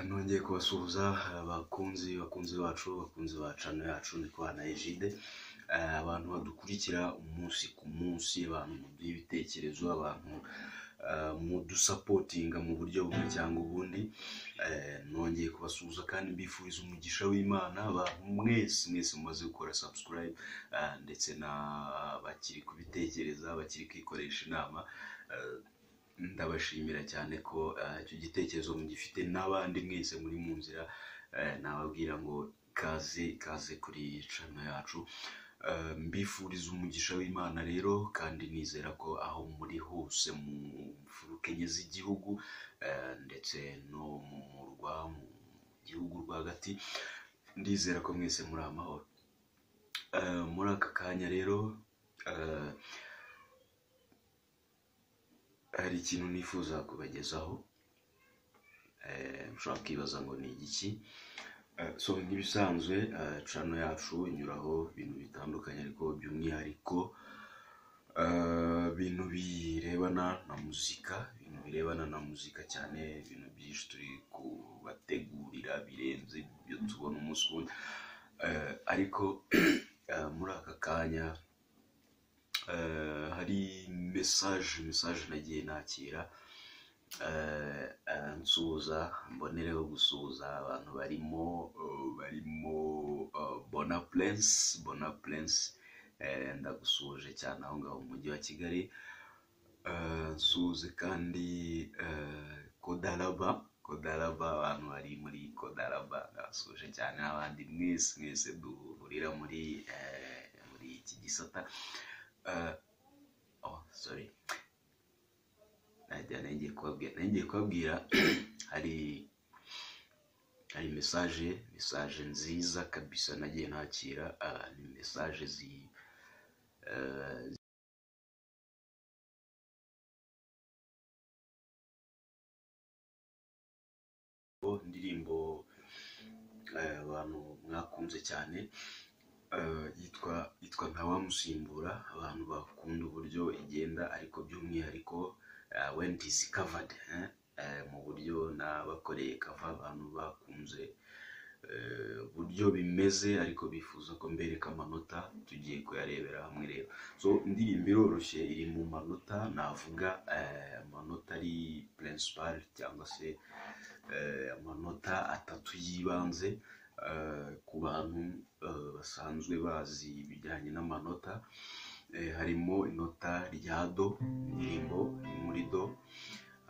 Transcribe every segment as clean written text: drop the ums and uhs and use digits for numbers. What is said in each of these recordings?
Nongeye kubasuhuza abakunzi bacu, abakunzi ba channel yacu, ni Kubana Egide. Abantu badukurikira umunsi ku munsi, abantu muduha ibitekerezo, abantu mudusapotinga mu buryo bumwe cyangwa ubundi. Nongeye kubasuhuza kandi mbifuriza umugisha w'Imana, abantu mwese mwese mumaze gukora subscribe, ndetse n'abakiri kubitekereza, bakiri kwikoresha inama. Ndabashimira cyane ko icyo gitekerezo mugifite, n'abandi mwese muri mu nzira. Nababwira ngo kaze kaze kuri channel yacu. Mbifuriza umugisha w'Imana rero, kandi nizera ko aho muri hose mu mfuruka enye z'igihugu, ndetse no mu murwa, mu gihugu rwagati, ndizera ko mwese muri amahoro. Muri aka kanya rero hari ikintu nifuza kubagezaho. Ushobora kwibaza ngo ni igiki. So nk'ibisanzwe, channel yacu inyuraho ibintu bitandukanye, ariko by'umwihariko ibintu birebana na muzika, ibintu birebana na muzika cyane, ibintu byinshi turi kubategurira birenze ibyo tubona umunsi ku wundi. Ariko muri aka kanya hari message nagiye nakira. Nsuhuza, mbonereho gusuhuza abantu barimo Bona Prince, ndagusuhuje cyane aho ngaho mu mujyi wa Kigali. Nsuhuze kandi Kodaraba, abantu bari muri Kodaraba ndabasuhuje cyane, n'abandi mwese mwese duhurira muri iki gisata. Oh sorry, nagiye kubabwira hari message nziza kabisa nagiye nakira. Ni message indirimbo abantu mwakunze cyane, yitwa Ntawamusimbura. Abantu bakunda uburyo igenda, ariko by'umwihariko when it is covered, mu buryo nabakoreye cover, abantu bakunze uburyo bimeze, ariko bifuza ko mbereka amanota. Tugiye kuyarebera hamwe rero. So indirimbo iroroshye, iri mu manota navuga amanota ari principal, cyangwa se amanota atatu y'ibanze ku bantu basanzwe bazi ibijyanye n'amanota. Harimo inota rya do, indirimbo iri muri do,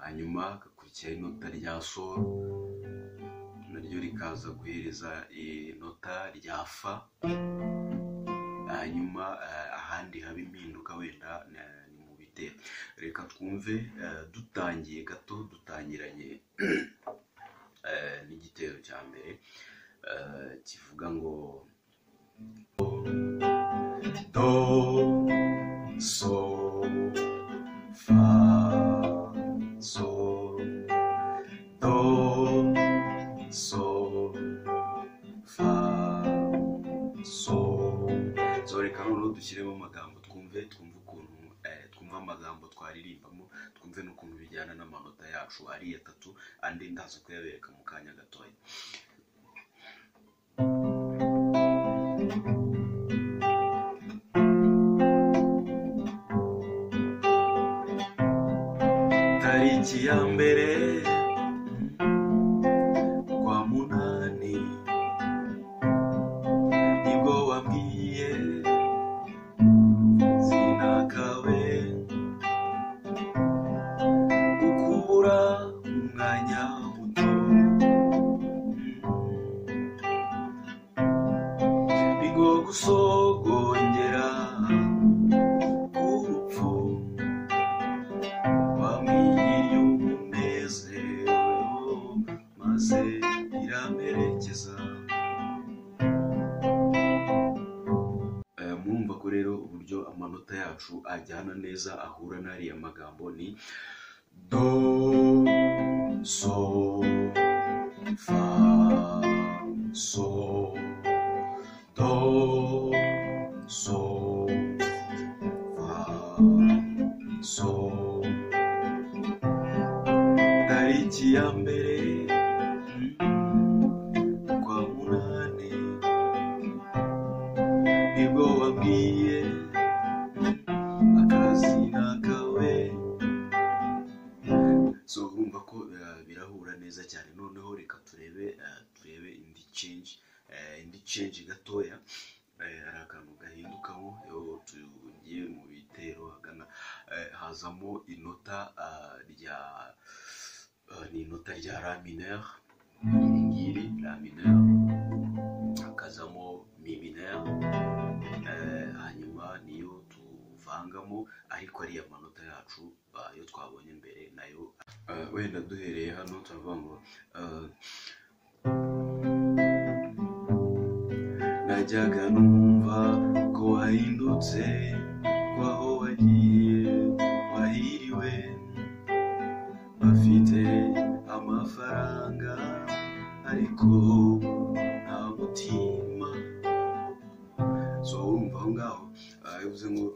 hanyuma hagakurikiraho inota rya sol, naryo rikaza guhereza inota rya fa, hanyuma ahandi haba impinduka wenda ni mu bitero. Reka twumve dutangiye gato, dutangiranye n'igitero cya mbere kivuga ngo do, sol, fa, sol, do, sol, fa, sol. So reka noneho dushyiremo amagambo, twumve ukuntu twumve amagambo twaririmbamo, twumve n'ukuntu bijyana n'amanota yacu ari atatu, andi ndaza kuyabereka mu kanya gatoya. Tariki ya mbere kwa munani, nibwo wambwiye sinakawe gukura umwanya muto, nibwo gusogongera urupfu wambwiye umunezero, maze iramperekeza. Murumva ko rero uburyo amanota yacu ajyana neza, ahura n'ariya magambo ni do, sol, fa, sol, do, sol, fa, sol. ya mbere kwa munani nibwo wabwiye akazina kawe. So urumva ko birahura neza cyane. Noneho reka turebe indi change, indi change gatoya. Hari akantu gahindukamo iyo tugiye mu bitero hagana, hazamo inota rya ni inota rya la mineur, iri ngiri la mineur, hakazamo mi mineur, hanyuma niyo tuvangamo, ariko ariya manota yacu ayo twabonye mbere nayo. Wenda duhereye hano turavuga ngo najyaga numva ko wahindutse, ko aho wagiye wahiriwe, bafite amafaranga ariko nta mutima. So urumva aho ngaho bivuze ngo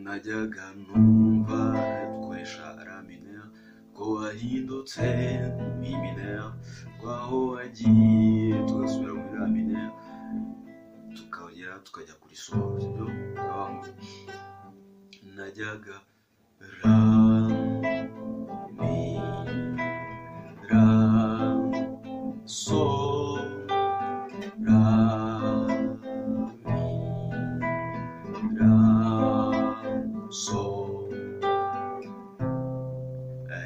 najyaga numva, dukoresha la mineur, ko wahindutse mi mineur, ko aho wagiye, tugasubira muri la mineur, tukongera tukajya kuri sol, sibyo? Najyaga ra mi ra sol ra mi ra sol.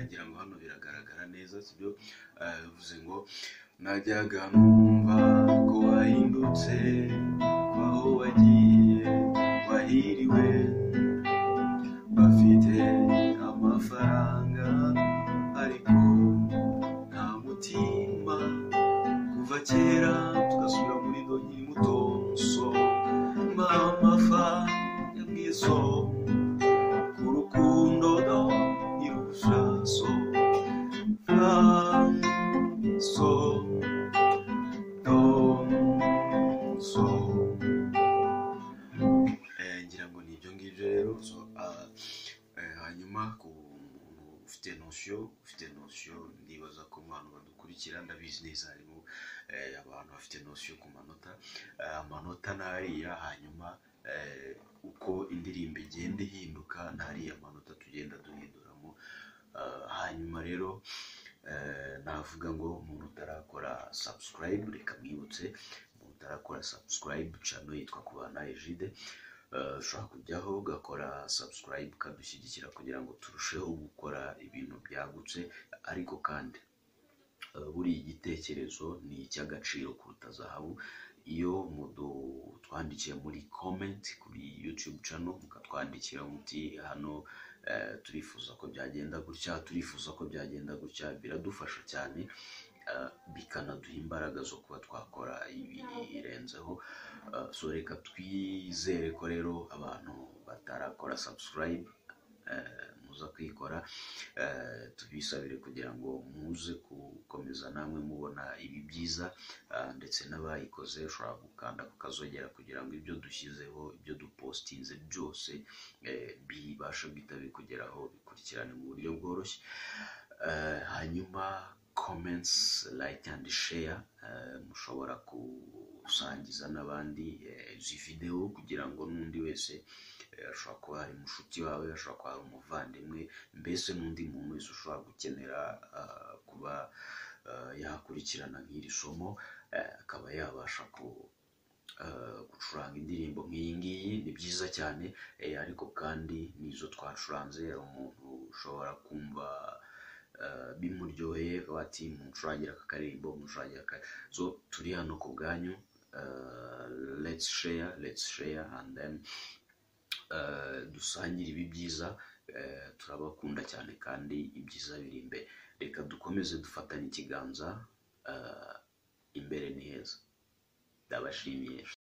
Ngira ngo hano biragaragara neza, sibyo? Bivuze ngo najyaga numva ko wahindutse, ko aho wagiye wahiriwe, bafite amafaranga ariko nta mutima. Kuva kera tugasubira muri do nkiri muto, so mama fa yabwiye so ku rukundo do irusha so fa so do so. Ngira ngo ni ibyo ngibyo rero. So hanyuma ku muntu ufite notion, ndibaza ko mu bantu badukurikira ndabizi neza harimo abantu bafite notion ku manota. Amanota n'ariya, hanyuma uko indirimbo igenda ihinduka n'ariya manota tugenda duhinduramo. Hanyuma rero navuga ngo umuntu utarakora subscribe, reka mwibutse, umuntu utarakora subscribe, channel yitwa Kubana Egide, ushobora kujyaho ugakora subscribe ukadushyigikira kugira ngo turusheho gukora ibintu byagutse. Ariko kandi buriya igitekerezo ni icy'agaciro kuruta zahabu. Iyo twandikiye muri comment kuri YouTube channel, mukatwandikira muti hano turifuza ko byagenda gutya, turifuza ko byagenda gutya, biradufasha cyane, bikanaduha imbaraga zo kuba twakora ibirenzeho. So reka twizere ko rero abantu batarakora subscribe muza kuyikora, tubisabire kugira ngo muze gukomeza namwe mubona ibi byiza, ndetse n'abayikoze ushobora gukanda kukazogera kugira ngo ibyo dushyizeho, ibyo dupostinze byose bibashe guhita bikugeraho, bikurikirane mu buryo bworoshye. Hanyuma comments, like and share, mushobora gusangiza n'abandi izi video kugira ngo n'undi wese, ashobora kuba ari mushuti wawe, ashobora kuba ari umuvandimwe, mbese n'undi muntu wese ushobora gukenera kuba yakurikirana nk'iri somo, akaba yabasha gucuranga indirimbo nk'iyi ngiyi. Ni byiza cyane, ariko kandi n'izo twacuranze umuntu ushobora kumva bimuryoheye bati mucurangira aka karirimbo, mucurangira aka. So turi hano ku bwanyu, let's share and then dusangire ibi byiza. Turabakunda cyane kandi ibyiza biri imbere. Reka dukomeze dufatane ikiganza, imbere ni heza. Ndabashimiye.